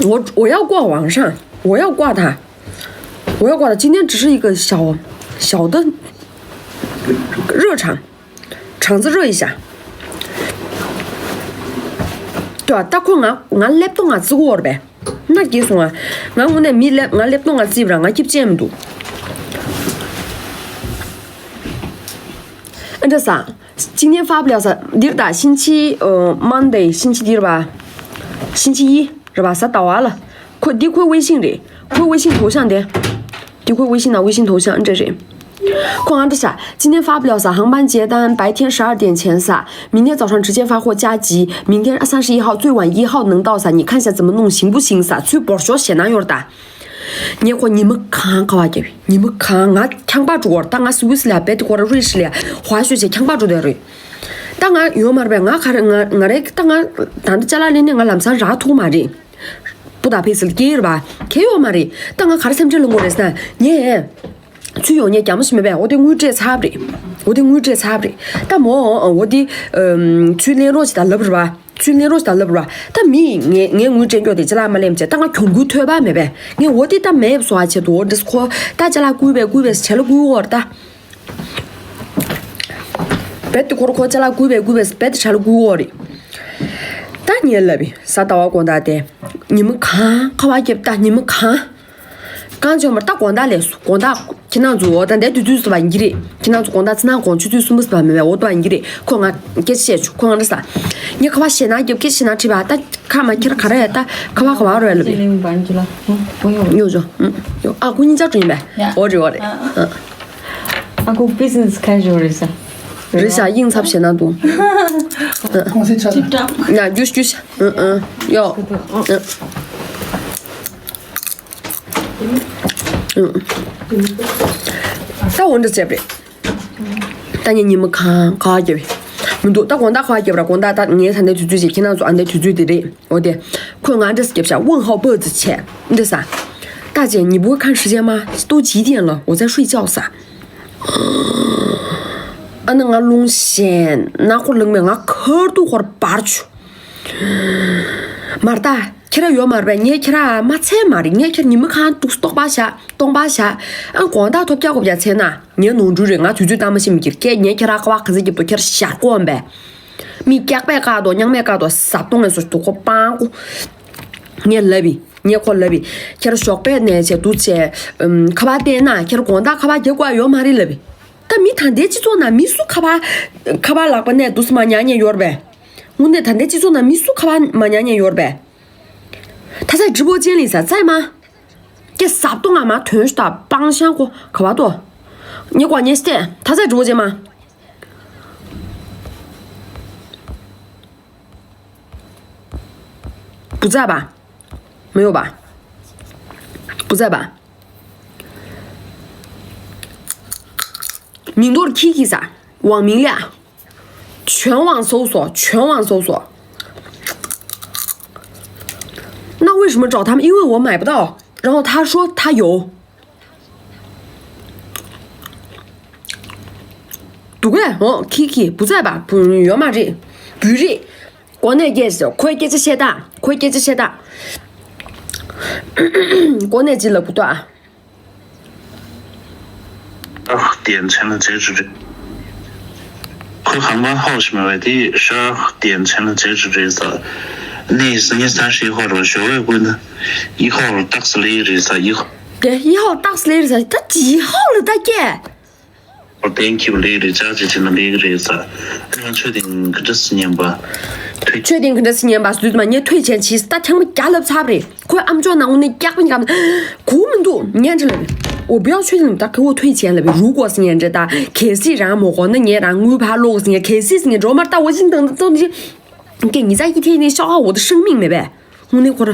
我我要挂网上，我要挂它，我要挂它。今天只是一个小小的热场，场子热一下。对吧？ད་ཁོ་ང་ང་ལེབ་ཏོ་ང་བརྩི་གོ་བར་བས། ན་རྒྱལ་སོང་ང་། ང་དངོས་གནས་མི་ལེབ་ང་ལེབ་ཏོ་ང་བརྩིས་པ་ར་ང་སྐྱིབ་ཅན་མི་འདུག་ཨ་འདྲ་ས། 今天发不了啥，འདིར་ད་星期呃 Monday 星期འདིར་བ། 星期一རེད་བ། གཟའ་ཟླ་བ་ལ། ཁོ་འདི་ཁོའི་微信རེད། ཁོའི་微信头像དེ། འདི་ཁོའི་微信ན་微信头像འདྲ་རེད། ཁོ་ང་འདྲ་ཤ། 今天发不了啥，航班接单，白天十二点前啥，明天早上直接发货加急，明天三十一号最晚一号能到啥，你看一下怎么弄行不行啥，ཚུར་འབོར་ཤོག་ཞེ་ན་ཡོར་ད། ངས་ཁོ་ཉི་མ་གང་ཁ་བ་བརྒྱབ། ཉི་མ་གང་ང་ཁྱང་པ་འགྲོ་བར་ད་ང་སུ་ཝི་སི་ལ་བེད་ཁོ་ར་རུས་ལ་ཧ་ཤོད་བྱས་ཁྱང་པ་འགྲོ་བསྡད་རེད། ད་ང་ཡོད་མ་རེད་པས། ང་ག་རེ་ང་ང་རེ་ད་ང་ད་ལྟ་ཅ་ལག་ལེན་ནས་ང་ལམ་སང་རག་ཐུག་མ་རེད། པུ་ད་ཕི་སི་ལ་སྐྱེལ་རེད་པ། ཁེ་ཡོད་མ་རེད། ད་ང་ག་རེ་སེམས་ཁྲལ་ལོང་གོ་རེད་ཟེར་ན་ངས། ཚུར་ཡོང་ཉེས་རྒྱ་མོ་ཞིག་མེད་པས། འོ་དེ་དངུལ་སྤྲད་ཚར་བ་རེད། འོ་དེ་དངུལ་སྤྲད་ཚར་བ་རེད། ད་མོ་འོ་དེ་ཚུར་ལེན་རོགས་ཞིག་ད་ལབ་རེད་པ། ཚུར་ལེན་རོགས་ཞིག་ད་ལབ་རེད་པ། ད་མི་ངས་ངས་དངུལ་སྤྲད་མགྱོགས་དེ་ཅ་ལག་མ་ལེན་བྱས་ད་ང་གྱོང་གུན་ཐོབ་པ་མེད་པས། ངས་འོ་དེ་ད་མེད་བཟོ་བ་བྱས་འདུག་འོ་འདྲས་ཁོ་ད་ཅ་ལག་བསྐུར་བས་བསྐུར་བས་བྱས་ལ་བསྐུར་འོར་ད། བེད་དེ་ཁོར་ཁོ་ཅ་ལག་བསྐུར་བས་བསྐུར་བས་བེད་དེ་བྱས་ལ་བསྐུར་འོར་རེད། ད་ངས་ལབ་པས་གཟའ་ཟླ་བ་དགོང་དག་དེ། ཉི་མ་གང་ཁ་བ་བརྒྱབ་ད་ཉི་མ་གང་། གང་བྱུང་མར་ད་དགོང་དག་ལས་སུ་དགོང་དག་ཁྱེད་རང་ཚོ་འོ་ད་འདའི་དུས་ཚོད་སུ་བ་ཡིན་གྱི་རེད། ཁྱེད་རང་ཚོ་དགོང་དག་ཚེ་ནང་དགོང་ཆུ་ཚོད་གསུམ་པ་སུ་བ་མེད་པས། འོ་ད་བ་ཡིན་གྱི་རེད། ཁོ་ང་སྐད་ཆ་བཤད་ཆུ་ཁོ་ང་འདྲ་ས། ངས་ཁ་བ་ཞེ་ན་རྒྱབ་སྐད་ཆ་ཞེ་ན་ཁྲིད་པ་ད་ཁ་མ་ཁྱེད་རང་ག་རེ་ད་ཁ་བ་ག་བ་རོ་ཡ་ལ་བི། ཉོ་ཇོ་ཉོ་ཨ་ཁུ་གཉིས་ཆ་འགྲོ་ཡིན་པས། འོ་རེད་འོ་རེད། ཨ་ཁུ་བི་ཛི་ནེ་སི་ཁ་ཇུ་ཨལ་རེད་ས། རེད་ཤག་དབྱིངས་ཚབ་ཞེ་ན་འདུག་ཁོང་སེ་ཆ་ན་རྒྱུ་རྒྱུ་ཤ་ཡོ། ད་འོ་འདྲ་བྱས་པས། ད་ངས་ཉི་མ་གང་ག་བ་བརྒྱབ་པས། མི་འདུག་ད་དགོང་དག་ག་བ་བརྒྱབ་ར་དགོང་དག་ད་ངས་ད་འདའི་དུས་ཚོད་ཅིག་ཁྱེད་རང་ཚོ་ཨ་འདའི་དུས་ཚོད་དེ་རེད། འོ་དེ། ཁོས་ང་འདྲ་སྐྱབས་ཤག 问号 པོ་ཙི་བྱས་འདྲ་ས། 大姐，你不会看时间吗？都几点了？我在睡觉撒。 ཨ་ནི་ང་རླུང་ཞན་ན་ཁོ་ལངས་མེད་ང་ཁར་དུ་ཁོར་བར་ཆུ། མར་ད་ཁྱེད་ར་ཡོད་མ་རེད་པས། ངས་ཁྱེད་ར་མ་ཚད་མ་རེད། ངས་ཁྱེད་ཉི་མ་གང་འདུག་སྟོང་པ་བཞག་སྟོང་པ་བཞག་ཨ་དགོང་དག་ཐོབ་རྒྱག་གོ་བརྒྱ་ཚད་ན་ངའི་ནོར་འཁྲུལ་རེད། ང་དུས་ཚོད་ལྟ་མ་ཤེས་མི་འགྱུར་སྐད་ངས་ཁྱེད་ར་ཁ་བ་ག་ཚོད་རྒྱབ་ཏོ་ཁྱེད་ར་ཞར་གོམ་པས། མི་སྐྱག་པས་བཀག་ཏོ་སྙང་མས་བཀག་ཏོ་ཟབ་གཏོང་ངས་སོ་ཏོ་ཁོ་སྤང་གོ། ངས་ལབ་པས། ངས་ཁོ་ལབ་པས། ཁྱེད་ར་ཞོགས་པའི་ནས་བྱས་འདུག་བྱས། ཨམ། ཁ་པར་བལྟས་ན་ཁྱེད་ར་དགོང་དག་ཁ་པར་རྒྱག་དགོས་ཡོད་མ་རེད་ལབ་པས། ད་མི་ད་ལྟའི་སྤྱི་ཚོགས་ནང་མི་སུ་ཁ་པར་ཁ་པར་ལག་པ་ནས་འདུག་སེ་མ་ཉར་མཁན་ཡོད་རེད་པས། དངོས་གནས་ད་ལྟའི་སྤྱི་ཚོགས་ནང་མི་སུ་ཁ་པར་མ་ཉར་མཁན་ཡོད་རེད་པས། ད་ཚ་ཀྲི་པོ་ཅན་ལི་ས་ཚའི་མ། ཀྱེ་ཟབ་གཏོང་ང་མ་ཐོན་ཤུ་ད་སྤང་ཤང་ཁོ་ག་བ་ཏོ། ཉེ་ཀོ་ཉེ་སྟེ་ད་ཚ་ཀྲི་པོ་ཅན་མ། 不在吧？没有吧？不在吧？མིང་འདོར་ཁྱི་ཁྱི་ས། 网名了。全网搜索，全网搜索。那为什么找他们？因为我买不到。然后他说他有。 འདུག་གས། འོ་ཁི་ཁི་不在吧། བུ་ཡོད་མ་རེད། བུ་རེད། གོ་གནས་སྐད་ཆ་ཁོའི་སྐད་ཆ་བཤད་དང་ཁོའི་སྐད་ཆ་བཤད་དང་། གོ་གནས་ཅི་ལ་བུ་ཏོ་ཨ། ཨ་ཏན་ཚན་ལ་རྗེས་སུ་རེད། ཁོའི་ཁང་པ་ཧོ་ཞིག་མེད་པ་དེ་ཤ་ཏན་ཚན་ལ་རྗེས་སུ་རེད་ས། ནི་སི་ངེ་ས་ཧྲི་ཧོ་རོ་ཞོ་བའི་ཀུན་ན་ཡི་ཧོ་རོ་ཏག་སི་ལི་རེད་ས་ཡི་ཧོ། དེ་ཡི་ཧོ་ཏག་སི་ལི་རེད་ས་ད་ཅི་ཧོ་ལ་ད་ཀྱེ། ཨོ་ཏན་ཁྱིབ་ལེགས་རེད། ཅག་ཅིག་བྱས་ན་ལེགས་རེད་ས། ཨ་ང་ཆོས་དེང་གི་འདྲ་སི་ཉན་པ། 确定 ག་འདྲ་སེ་ཉན་པ་སུ་དུས་མ་ངས་退钱ཆེས་ད་ཐེངས་མ་བརྒྱ་ལབ་ཚར་རེད། ཁོས་ཨམ་ཅོག་ནང་ངོ་ནས་རྒྱག་པ་ཉག་གམ་གུ་མི་འདུག་ཉན་འདྲ་ལབ། 我不要确定 ད་ཁོ་退钱 ལབ། 如果是 ཉན་འདྲ་ད་གལ་སྲིད་རང་མོ་གོ་ན་ངས་རང་དངུལ་ཕར་སློག་ཟིན་གལ་སྲིད་ཟིན་འགྲོ་མར་ད་我已经等等你给你在一天内消耗我的生命没呗། དངོས་གནས་ཁོ་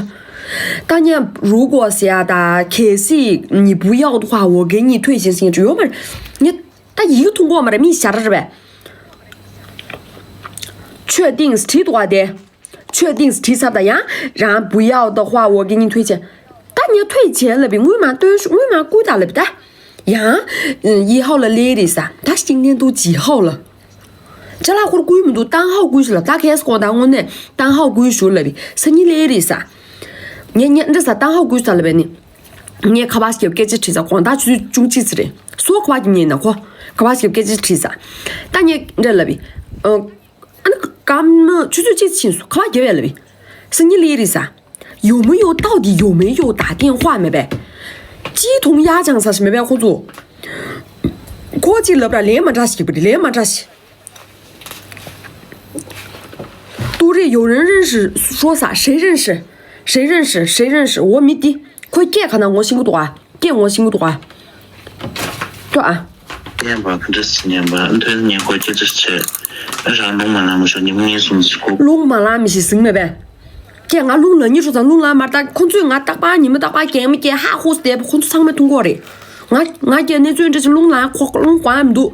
ར། 如果是啊，ད་གལ་སྲིད་你不要的话，我给你退钱 ཟིན་ཡོད་མ་རེད། ངས་ད་ཡིག་ཐུང་གོ་མ་རེད། མི་ཤ་ར་རེད་པས། 确定 བྲིས་འདུག་ག་དེ། 确定 བྲིས་ཚར་ད་ཡང་རང་不要的话我给你退钱། ད་ངས་退钱 ལབ་པའི་དངུལ་མ་སྟོན་དངུལ་མ་བསྐུར་ད་ལབ་ད། ཡང་一号 ལ་སླེབས་རེད་ས། ད་今天都几号了། ཅ་ལག་ཁོར་བསྐུར་མི་འདུག 单号 བསྐུར་ཞུ་ལ། ད་ཁེས་ཀོ་ད་དངོས་གནས་单号 བསྐུར་ཞུ་ལབ་པའི་སང་ཉིན་སླེབས་རེད་ས། ངས་ངས་འདྲ་ས་单号 བསྐུར་ས་ལབ་པའི་ནི། ངས་ཁ་པར་སྐྱབས་སྐད་ཆ་དྲིས་ས། དགོང་དག་ཆུ་ཚོད་བཅུ་གཅིག་ཙམ་རེད། སོ་ཁ་པར་གྱི་ཉན་ན་ཁོ། ཁ་པར་སྐྱབས་སྐད་ཆ་དྲིས་ས། ད་ངས་འདྲ་ལབ་པའི། ཨ་ནི་སྐར་མ་ཆུ་ཚོད་གཅིག་ཕྱིན་སོང་། ཁ་པར་རྒྱབ་ཡ་ལབ་པའི། སང་ཉིན་སླེབས་རེད་ས། 有没有 到底有没有打电话 མེད་པས། ཅིའི་ཐུང་ཡ་ཅང་ས་ཞིག་མེད་པས་ཁོ་ཚོ། ཁོ་གཅིག་ལབ་ར་ལན་མ་འདྲ་ཞིག་པ་རེད། ལན་མ་འདྲ་ཞིག 都是有人认识说啥谁认识谁认识谁认识 འོ་མི་དེ་ཁོས་སྐད་ག་ན་ངོ་ཤེས་ཀྱི་འདུག་ཨ། སྐད་ངོ་ཤེས་ཀྱི་འདུག་ཨ། ལྟོས་ཨ། ཉན་པ་ག་འདྲ་སེ་ཉན་པ་ཨ། མཐོ་ཉན་ཁོ་སྐད་ཆ་བྱས། ཨ་རང་རླུང་མ་ལངས་མ་ཤོག་ཉི་མ་ངན་སོང་ཟིག་གོ་རླུང་མ་ལངས་མི་ཤེས་ཟིང་མེད་པས། ཀྱེ་ང་རླུང་ལངས་ཉི་ཧྲོ་ཚང་རླུང་ལངས་མར་ད་ཁོ་ཚོས་ང་རྟག་པར་ཉི་མ་རྟག་པར་གད་མོ་སྐྱེས་ཧ་ཧུ་སྟེ་ཁོ་ཚོ་ཚང་མས་མཐོང་གོ་རེད། ང་ང་ཀྱེ་གནས་ཚུལ་འདྲ་ཅིག་རླུང་ལངས་ཁོ་རླུང་གོ་ཡ་མི་འདུག་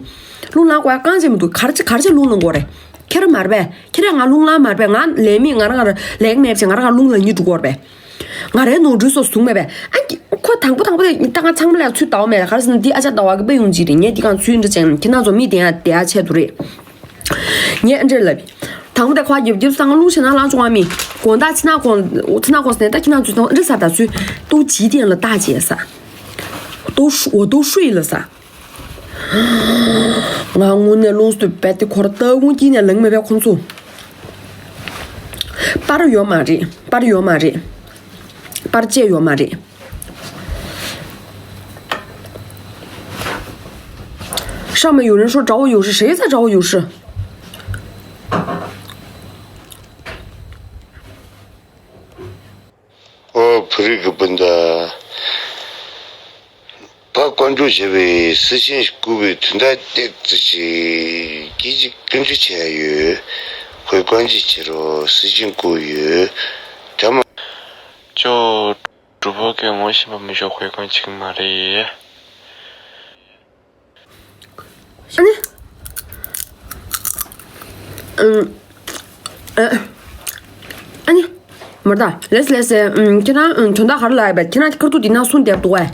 རླུང་ལངས་གོ་ཡ་རྐང་ཅིག་མི་འདུག་ག་རེ་ཅིག་ག་རེ་ཅིག་རླུང་ལངས་གོ་རེད། ཁྱེད་རང་མར་པས། ཁྱེད་རང་ང་རླུང་ལངས་མར་པས། ང་ལས་མེད་ང་རང་ལས་མེད་ཅིག་ང་རང་རླུང་ལངས་ཉི་འགྲོ་གོ་རེད་པས། ང་རའི་ནོར་འཁྲུལ་སོགས་བཟུང་མེད་པས། ཨ་ཁོ་དང་པོ་དང་པོ་དེ་ད་ང་ཚང་མ་ལ་ཚུར་ལྟ་བ་མེད། ག་རེ་ཟེར་ན་འདི་ཨ་ཅག་ལྟ་བ་གི་དཔེ་ཡོང་ཅིག་རེད། ངས་འདི་གང་ཚུལ་འདྲ་ཅན་ཁྱེད་རང་ཚོ་མི་དེ་ཡང་དེ་ཡ་ཆེད་དུ་རེད། ངས་ཨ་འདྲེ་ལབ། དང་པོ་དེ་ཁོ་རྒྱབ་རྒྱབ་སང་རླུང་ཞེ་ན་ལངས་བྱུང་བ་མི། དགོང་དག་ཕྱི་ནང་ཁོང་ཕྱི་ནང་ཁོང་ཟེར་ནས་ད་ཁྱེད་རང་ཚོས་ཨ་འདྲེ་ཟ་ད་ཚུལ་ཏུ་ཇི་དེ་ལ་ལྟ་བྱས་ས། ཏུ་ཧྲུ་འོ་ཏུ་ཧྲུ་ཡི་ལ་ས། ང་དངོས་གནས་རླུང་སྟོད་རྦད་དེ་ཁོ་ར་ལྟ་དགོང་དཀྱིལ་ནས་ལངས་མེད་པས་ཁོང་ཚོ། པར་ཡོད་མ་རེད། པར་ཡོད་མ་རེད། པར་བཅད་ཡོད་མ་རེད། 上面有人说找我有事，谁在找我有事？ ཨོ་བོད་རིགས་ཀྱི་སྤུན་ཟླ། ཕ་བཀའ་འགྲོ་བྱས་པའི་སྲི་ཤིང་བརྐུས་པའི་དོན་དག་ཏོག་ཙམ་ཞིག་སྐད་ཅིག་སྐྱོན་བརྗོད་བྱས་ཡོད། ཁོས་བཀའ་འགྱུར་བྱེད་རོགས་སྲི་ཤིང་བརྐུས་ཡོད། དྲ་མ། ཅོ། གྲུ་པོ་སྐད་ངོ་ཤེས་པ་མི་ཤོག་དཔེ་ཁོན་ཆིག་མ་རེད། ཨ་ནི། ཨུམ། ཨ། ཨ་ནི། མར་ད། ལེས་ལེས་ཨུམ། ཁྱེད་རང་ཨུམ། དོན་དག་ག་རེ་ལབ་ཡ་བས། ཁྱེད་རང་ཁ་ཐུག་འདི་ན་གསུང་བསྡད་འདུག་བས།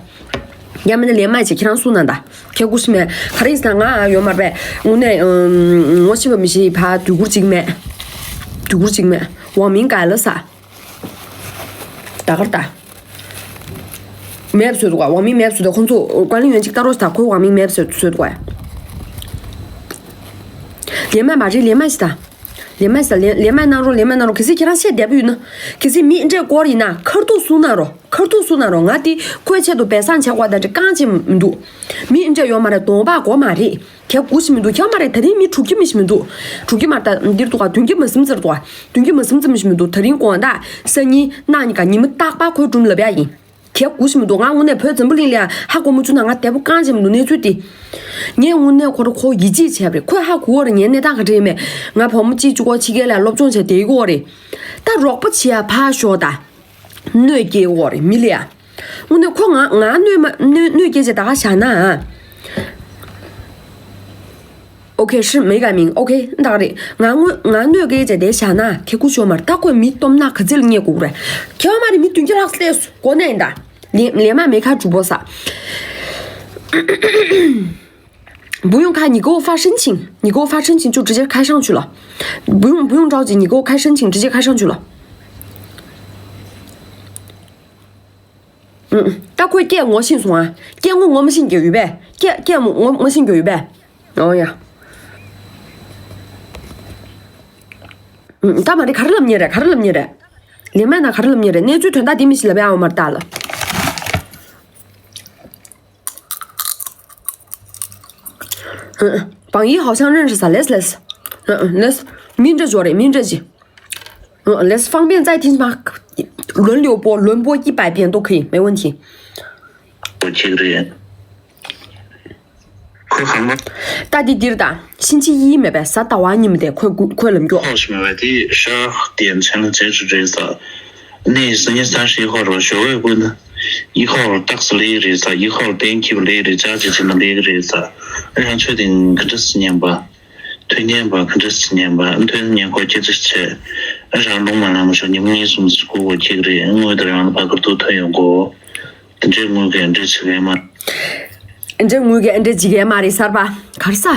ཡང་མིན་ན་ལན་མ་བྱེད། ཁྱེད་རང་གསུང་ན་ད། ཁྱེད་སྐུ་ཞི་མེད། ག་རེ་ཡིན་ཟེར་ན་ང་ཡོད་མ་རེད་པས། དངོས་གནས་ཨུམ། ངོ་ཤེས་པ་མི་ཤེས་ཕ་དུས་འཁོར་གཅིག་མེད། དུས་འཁོར་གཅིག་མེད། ཝང་མིང་ག་ལ་ས། ད་གར་ད། མེབ་བཟོས་འདུག་ག་ཝང་མིང་མེབ་བཟོས་འདུག་ཁོང་ཚོ་བཀའ་བློན་ཡོན་གཅིག་ལྟ་རོགས་ད། ཁོའི་ཝང་མིང་མེབ་བཟོས་བཟོས་འདུག་ག་ལན་མ་མ་རེད། ལན་མ་ཞིག་ད། ལན་མ་ཞིག་ད། ལན་ལན་མ་གནང་རོགས། ལན་མ་གནང་རོགས། གལ་སྲིད་ཁྱེད་རང་བཤད་བདེ་པོ་ཡོད་ན། གལ་སྲིད་མི་འདྲས་སྐོར་ཡིན་ན་ཁ་ཐུག་གསུང་གནང་རོགས། ཁ་ཐུག་གསུང་གནང་རོགས། ང་དེ་ཁོའི་ཆེད་དུ་སྦས་གསང་བྱེད་དགོས་ད་འདྲ་རྐང་ཅིག་མི་འདུག་མི་འདྲས་ཡོད་མ་རེད། གདོང་པ་མགོ་མ་རེད། གལ་དགོས་ཞིག་མི་འདུག་ཁྱོད་མ་རེད། ད་རིང་མི་དྲུག་ཅུ་མི་ཞིག་མི་འདུག་དྲུག་ཅུ་མ་རེད། ད་འདིར་འདུག་ག་བདུན་ཅུ་མ་ཟིན་ཙམ་འདུག་ག་བདུན་ཅུ་མ་ཟིན་ཙམ་མི་ཞིག་མི་འདུག་ད་རིང་དགོང་དག་སང་ཉིན་གནངས་ཉིན་ག་ཉི་མ་རྟག་པར་ཁོའི་སྒྲུང་ལབ་ཡ་ཡིན། གལ་དགོས་ཞིག་མི་འདུག་ང་དངོས་གནས་བོད་འཛམ་བུ་གླིང་ལ་ཡ་ཧ་གོ་མི་བཅུག་ན་ང་བདེ་པོ་རྐང་བྱེད་མི་འདུག་གནས་ཚུལ་དེ། ངས་དངོས་གནས་ཁོ་ར་ཁོ་ཡིད་ཆེས་བྱས་པ་རེད། ཁོས་ཧ་གོ་བ་རེད། ངའི་གནས་སྟངས་ག་འདྲ་ཡིན་མེད། ང་བུ་མོ་གཅིག་གཅིག་པོ་ཕྱི་རྒྱལ་ལ་སློབ་སྦྱོང་བྱས་བསྡད་ཡོད་རེད། ད་རོགས་པ་བྱེད་ཡ་ཕར་ཞོག་ད། གནོད་སྐྱེལ་འོག་རེད་མི་ལ་ཡ། དངོས་གནས་ཁོ་ང་ང་གནོད་མ་གནོད་གནོད་སྐྱེལ་བྱས་ད་ག་བཞག་ན་ཨ། ཨོ་ཁེ་ཧྲི་མེ་ག་མིང་ཨོ་ཁེ་ད་ག་རེད། ང་དངོས་ང་གནོད་སྐྱེལ་བྱས་དེ་བཞག་ན་ཁེ་ཁུ་ཤོ་མར་ད་ཁོས་མི་སྟོབས་ན་ག་ཚད་ལ་རྙེད་དགོས་རེད། ཁྱེད་མ་རེད་མི་བདུན་བརྒྱ་ལྷག་སླེབས་སོང་གོ་ནས་ཡིན་ད། ལེ་ལེ་མ་མེ་ཁ་གྲུ་པོ་ས། 不用开，你给我发申请，你给我发申请就直接开上去了。不用不用着急，你给我开申请，直接开上去了。嗯，ད་ཁོས་སྐད་ངོ་ཤེས་སོང་ཨ། སྐད་ངོ་ངོ་མ་ཤེས་ཀྱི་ཡོད་པས། སྐད་སྐད་ངོ་ངོ་མ་ཤེས་ཀྱི་ཡོད་པས། ཨོ་ཡ། ད་མ་རེད། ག་རེ་ལབ་ཉེ་རེད། ག་རེ་ལབ་ཉེ་རེད། ལེ་མ་ན་ག་རེ་ལབ་ཉེ་རེད། གནས་ཚུལ་དོན་དག་འདི་མི་ཤེས་ལབ་ཡ་འོ་མར་ལྟ་ལ། ཨ། 榜一好像认识ས། ལེས་ལེས། ཨ་ཨ་ལེས། མི་འདྲ་ཅིག་རེད། མི་འདྲ་ཅིག 嗯，来，方便再听吗？轮流播，轮播一百遍都可以，没问题。 ཁྱེད་རེད། ཁོས་གང་ལ། ད་འདི་འདིར་ད། ཕྱིན་ཆད་ཡིད་མེད་པས་གཟའ་ཟླ་བ་ཉིན་མོ་དེ་ཁོས་ཁོས་ལམ་མགྱོགས། ཁོག་ཞིག་མེད་པ་དེ་ཤ་དེ་མཚན་ལ་རྫས་སུ་རེད་ས། གནས་སུ་ཉེ་ས་ཧྲི་ཧོར་བ་ཞོ་བའི་ཀུན། ཡི་ཧོར་རྟགས་སུ་ལས་རེད་ས། ཡི་ཧོར་གཏན་འཁེལ་བ་ལས་རེད། ཅག་ཅི་ཅི་ན་ལས་རེད་ས། ཨ་རང་ཚོས་དེ་ག་འདྲ་སུ་ཉན་པ། ཐོན་ཉན་པ་ག་འདྲ་སུ་ཉན་པ། ཐོན་ཉན་ཁོ་ཁྱེད་ཚོ་ཆེ། ཨ་རང་ལུང་མ་ལངས་ཤོག་ཉིན་མོ་ངའི་སུམ་སུ་ཁུ་བོ་ཁྱེད་རེད། དངོས་དང་རང་ལ་ཕ་ཁར་ཏུ་ཐོན་ཡོང་གོ། དེ་འདྲའི་དངུལ་གྱི་འདྲ་བྱེད་མཁན་མ། འདྲ་དངུལ་གྱི་འདྲ་བྱེད་མཁན་མ་རེད་གསར་པ། ག་རེ་ཟ།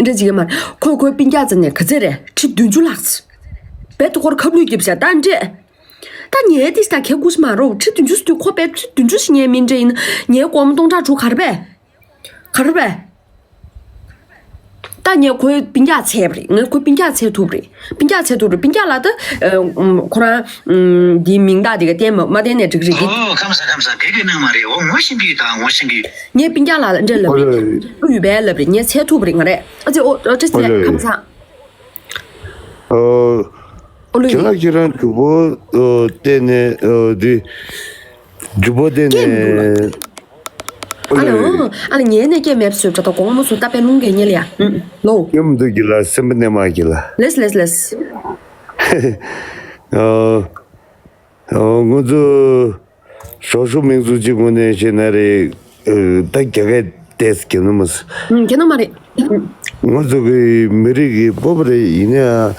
འདྲ་བྱེད་མཁན་མ་རེད། ཁོས་ཁོའི་སྤུན་ཀྱག་ཚོ་ནས་ག་ཚད་རེད། ཁྲི་བདུན་ཅུ་ལྷག་ཙམ། རྦད་དེ་ཁོར་ཁབ་ལུད་རྒྱབ་བཞག་ད་འདྲས། ད་ངས་དེ་ད་ཁྱེད་སྐུ་ཞིག་མ་རོགས་ཁྲི་བདུན་ཅུ་ཟེར་དུས་ཁོ་རྦད་ཁྲི་བདུན་ཅུ་ཞིག་ཉན་མིན་འདྲ་ཡིན་ན་ངའི་སྒོར་མོ་སྟོང་ཕྲག་དྲུག་ག་རེ་རེད། ག་རེ་རེད། ད་ངས་ཁོའི་སྤུན་ཀྱག་འཚོལ་བ་རེད། ངས་ཁོའི་སྤུན་ཀྱག་འཚོལ་ཐུབ་རེད། སྤུན་ཀྱག་འཚོལ་ཐུབ་རེད། སྤུན་ཀྱག་ལ་ད། ཨ། ཁོ་རང་། ཨ། འདིའི་མིང་རྟགས་དེ་ག་བསྟན་མ་མ་བསྟན་ནས་འགྲིག་རེད་འདི། ཨོ་ཁམས་བཟང་ཁམས་བཟང་། དེ་གའི་ནང་མ་རེད། འོ་ངོ་ཤེས་ཀྱི་ཡོད་ད། ངོ་ཤེས་ཀྱི་ཡོད། ངས་སྤུན་ཀྱག་ལ་འདྲ་ལབ་རེད། ཨོ་ཡོད་པས་ལབ་རེད། ངས་འཚོལ་ཐུབ་རེད་ང་རེད། ཨ་ཙི་ཨོ་ཨོ་ཁྲི་ཚེ་ཁམས་བཟང་། ཨོ། ཨོ་ལོས། ཁྱེད་རང་ཁྱེད་རང་འཇུག་པོ་བལྟས་ནས་འདི། འཇུག་པོ་བལྟས་ནས། སྐད་མི་འདུག་ལ། ཨ་ལ་ཨོ་ཨ་ལ་ངའི་ནས་སྐད་མེད་སོས་ད་དགོང་མོ་སུ་ད་པའི་རླུང་གས་ཉེ་ལ་ཡ། ལོ། སྐད་མི་འདུག་གི་ལ་སེམས་པ་ནས་མ་གི་ལ། ལེས་ལེས་ལེས། ཨོ། ཨོ་ང་ཚོ། ཞོགས་ཞོགས་མིང་ཚུལ་གཅིག་ངོ་ནས་བཤད་ན་རེད། ད་རྒྱ་སྐད་ཏེས་གྱ་ནོ་མ་སི། ཨུམ་གྱ་ནོ་མ་རེད། ང་ཚོ་གི་མི་རིགས་ཀྱི་སྤོབས་པ་རེད། ཡིན་ནའང་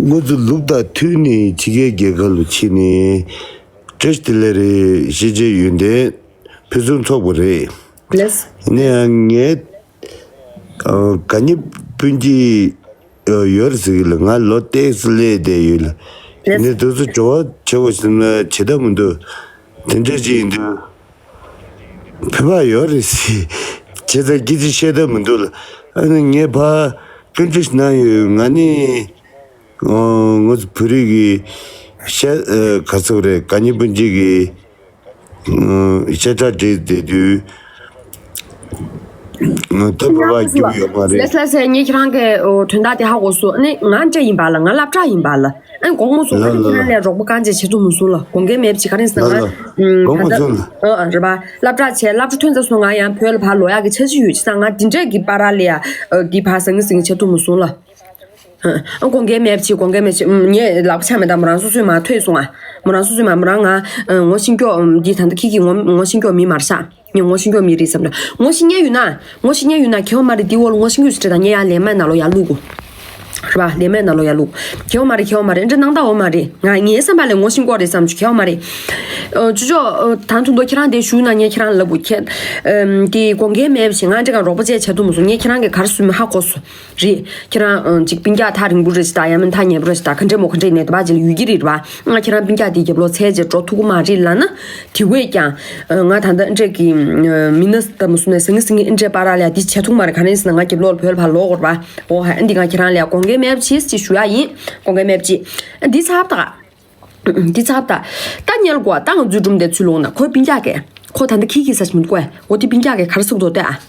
ང་ཚོ་ལུགས་དང་མཐུན་ནས་ཕྱི་རྒྱལ་རྒྱལ་ཁབ་ལ་ཕྱིན་ནས་བཀྲ་ཤིས་བདེ་ལེགས་རེད། ཤེས་བྱའི་ཡོན་ཏན་ཕུན་སུམ་ཚོགས་པ་རེད། ལེས། ཡིན་ནའང་ངའི་ག་ཉི་སྤུན་གྱི་ཡོད་རེད་ཟེར་གི་ལ། ང་ལོ་ཏེག་སི་སླེབས་བསྡད་ཡོད་ལ། ཡིན་ནའི་དུས་ཚོད་འབྱོར་བ་བྱེད་དགོས་ཟེར་ན་བྱེད་ཐབས་མི་འདུག་དེ་འདྲ་ཅིག་ཡིན་དུས། ཕན་པ་ཡོད་རེད་ཟེར། བྱས་ཙང་སྐད་ཆ་བཤད་ཐབས་མི་འདུག་ལ། ཨ་ནི་ངས་ཕར་སྐད་ཆ་ཞིག་གནང་ཡོད། ང་ནི་ང་ཚོ་བོད་རིགས་ཀྱི་ཤ་ག་ཚོད་རེད། ག་ཉི་སྤུན་གཅིག་གི་ཤ་ཁྲག་འདྲེས་བསྡད་དུས། ད་བོད་པ་རྒྱུག་ཡོད་མ་རེད། ལེས་ལེས་ལེས། ངས་ཁྱེད་རང་གི་དོན་དག་དེ་ཧ་གོ་སོང་། ཨ་ནི་ང་འདྲ་ཡིན་པ་ལ། ང་སློབ་གྲྭ་ཡིན་པ་ལ། ཨ་ནི་དགོངས་མོ་སོང་། ཨ་ནི་ཁྱེད་རང་ལས་རོགས་པ་རྐང་རྗེས་བྱེད་ཐུབ་མ་སོང་ལ། དགོངས་འགལ་མེད་པ་བྱེད། ག་རེ་ཟེར་ན་ང་། ཨ་ལ་ལ། དགོངས་མོ་སོང་ལ། ཨ་རེད་པ། སློབ་གྲྭ་བྱས། སློབ་གྲྭ་ཐོན་ཚར་སོང་། ང་ཡང་བོད་ལ་ཕར་ལོག་ཡག་གི་འཆར་གཞི་ཡོད། བྱས་ཙང་ང་འདི་འདྲས་ཀྱི་བར་ལ་ཡ། འདི་ཕར་ཟང་ངེ་ཟིང་ངེ་བྱེད་ཐུབ་མ་སོང་ལ། ཨ་དགོངས་འགལ་མེད་པ་བྱེད། དགོངས་འགལ་མེད་བྱེད། ངས་ལག་པ་འཆང་མེད་ད། མོ་རང་སོ་སོས་མར་ཐོས་སོང་ཨ། མོ་རང་སོ་སོས་མར། མོ་རང་ང་ངོ་ཤེས་མཁན་འདི་ད་ལྟ་ཁྱེད་ཀྱིས་ངོ་ངོ་ཤེས་མཁན་མི་མ་རེད་ཤག་ངས་ངོ་ཤེས་མཁན་མི་རེད་བསམ་ད། ངོ་ཤེས་མཁན་ཡོད་ན། ངོ་ཤེས་མཁན་ཡོད་ན་ཁྱད་པར་མ་རེད། འདི་འོག་ལ་ངོ་ཤེས་མཁན་ཡོད་ཟེར་ད། ངས་ཡར་ལས་མ་ནང་ལོགས་ཡར་བླུག་གོ། རེད་པ། ལས་མ་ནང་ལོགས་ཡར་བླུག་ཁྱད་པར་མ་རེད། ཁྱད་པར་མ་རེད། འདི་སྣང་དག་འོ་མ་རེད། ང་ངའི་བསམ་པ་ལ་ངོ་ཤེས་མཁན་རེད་བསམ་བྱུང་། ཁྱད་པར་མ་རེད། ཨ་ཅོ་ཅོ། ཨ་ད་དུང་ཁྱེད་རང་དེ་ཞུས་ན་ངས་ཁྱེད་རང་ལབ་དགོས། ཁྱེད་ཨ་དེ་དགོངས་འགལ་མེད་པ་བྱེད། ང་འདྲ་ག་རོགས་པ་བྱས་བྱེད་ཐུབ་མ་སོང་། ངས་ཁྱེད་རང་གིས་ག་རེ་ཟེར་མིན་ཧ་གོ་སོང་། རེད། ཁྱེད་རང་ཨ་ཅིག་སྤུན་ཀྱག་ཐག་རིང་པོ་རེད་ཅིག་དང་། ཡང་མིན་ཐག་ཉེ་པོ་རེད་ཅིག་དང་། ག་འདྲས་མོ་ག་འདྲས་ནས་དེ་བ་ཅིག་ལ་ཡོད་ཀྱི་རེད་པ། ང་ཁྱེད་རང་སྤུན་ཀྱག་དེའི་རྒྱབ་ལོགས་ཚད་ཅིག་འགྲོ་ཐུབ་ཀྱི་མ་རེད་ལབ་ན། དེ་བས་ཀྱང་ཨ་ང་ད་ལྟ་འདྲས་ཀྱི་མི་སྣ་ད་མ་སུ་ནས་ཟང་ངེ་ཟིང་ངེ་འདྲས་པ་ར་ལ་འདི་བྱེད་ཐུབ་མ་རེད། ག་རེ་ཟེར་ན་ང་རྒྱབ་ལོགས་ལ་བོད་ལ་ཕར་ལོག་དགོས་རེད་པ། འོ་ཧ། འདི་ང་ཁྱེད་རང་ལ་དགོངས་འགལ་མེད་པ་བྱེད་ཅེས་ཞུ་ཡག་ཡིན། དགོངས་འགལ་མེད་པ་བྱེད། འདི་ཚར་བ་ད། འདི་ཚར་བ་ད། ད་ཉལ་དགོས། ད་ང་ཚོའི་སྒྲུང་དེ་ཚུར་ལོག་ན། ཁོའི་སྤུན་ཀྱག་གིས། ཁོ་ད་ལྟ་ཁྱི་ཁྱི་ཟ་ཞིག་མི་འདུག་གས། འོ་དེ་སྤུན་ཀྱག་གིས་ག་རེ་ཟེར་གྱི་འདུག་ལྟོས་ཨ།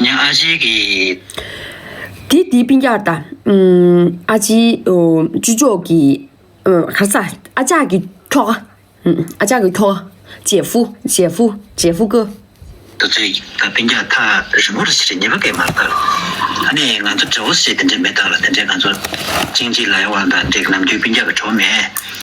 ངའི་ཨ་ཅེ་གི། དེ་དེའི་སྤུན་ཀྱག་ད། ཨ་ཅེ། ཨོ། ཅོ་ཅོ་གི། ཨ། ག་རེ་ཟ། ཨ་ཅག་གི་ཁྱོ་ག་ཨ་ཅག་གི་ཁྱོ་ག་ཇེ་ཧྥུ། ཇེ་ཧྥུ། ཇེ་ཧྥུ་ཀོ། ད་ཚོད་ད་སྤུན་ཀྱག་ཐག་རིང་པོ་རེད་ཟེར་ཉེས་པ་གས་མ་ལྟར། ཨ་ནི་ང་ཚོ་འདྲ་བོ་ཟེར་དེ་འདྲས་མེད་ད་ལ། དེ་འདྲས་ང་ཚོ་ཅིང་ཅི་ལའི་ཝང་དང་འདྲས་ནམ་རྒྱུན་སྤུན་ཀྱག་གི་གྲོགས་མེད།